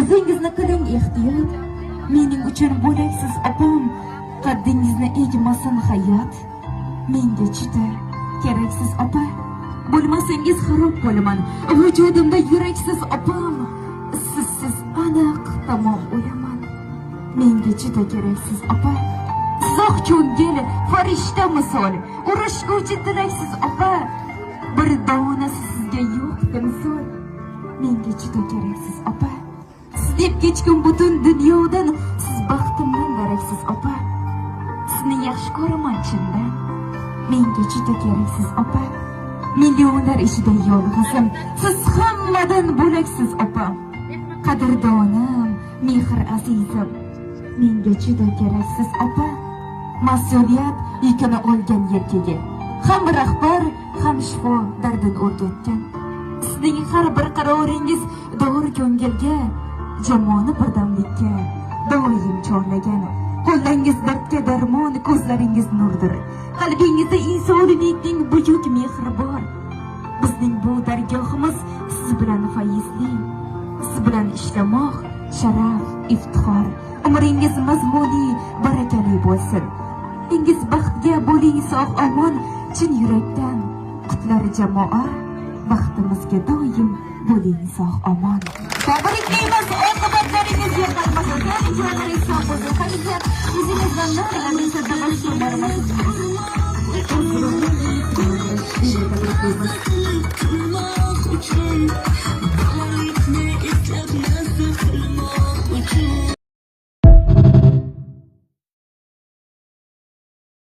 O'zingizni qiling ehtiyot. Mening uchun bo'laksiz, opam. Qaddingizni egmasin hayot. Menga juda keraksiz, opa. Bo'lmasangiz, xarob bo'laman. Vujudimda yuraksiz, opam. Sizsiz aniq tamom o'laman. Menga juda keraksiz, opa. Siz oq ko'ngil, farishta misol, urushguvchi tilaksiz, opa. Bir donasi sizga yo'q timsol. Menga juda keraksiz, opa. Siz deb kechgan butun dunyodan, siz baxtimdan daraksiz, opa. Sizni yaxshi ko'raman chindan. Menga juda keraksiz, opa. Millionlar ichida yolg'izim, siz hammadan bo'laksiz, opam. Qadrdonim, mehr azizim. Menga juda keraksiz, opa. Mas'uliyat yukini olgan yelkaga. Ham rahbar, ham shifo dardin o'rgatgan. Sizning har bir qaroringiz dor ko'ngilga, jamoani birdamlikka doim chorlagan. Qo'llangiz dardga darmon, ko'zlaringiz nurdir. Qalbingizda insoniyatning buyuk mehri bor. Bizning bu dargohimiz siz bilan fayzli. Siz bilan ishlamoq sharaf, iftixor. Umringiz mazmunli, barakali bo'lsin. Ingiz baxtga bo'ling sog' omon, chin yurakdan qutlar jamoa. Baxtimizga doim bo'ling sog' omon. Tabriklaymiz, oqibatlaringizga qaramasin. Jonlaringiz sog' bo'lsin. Hamisha yuzingizdan nur, hamisha tabassum bermasin. Tabriklaymiz. Uchun.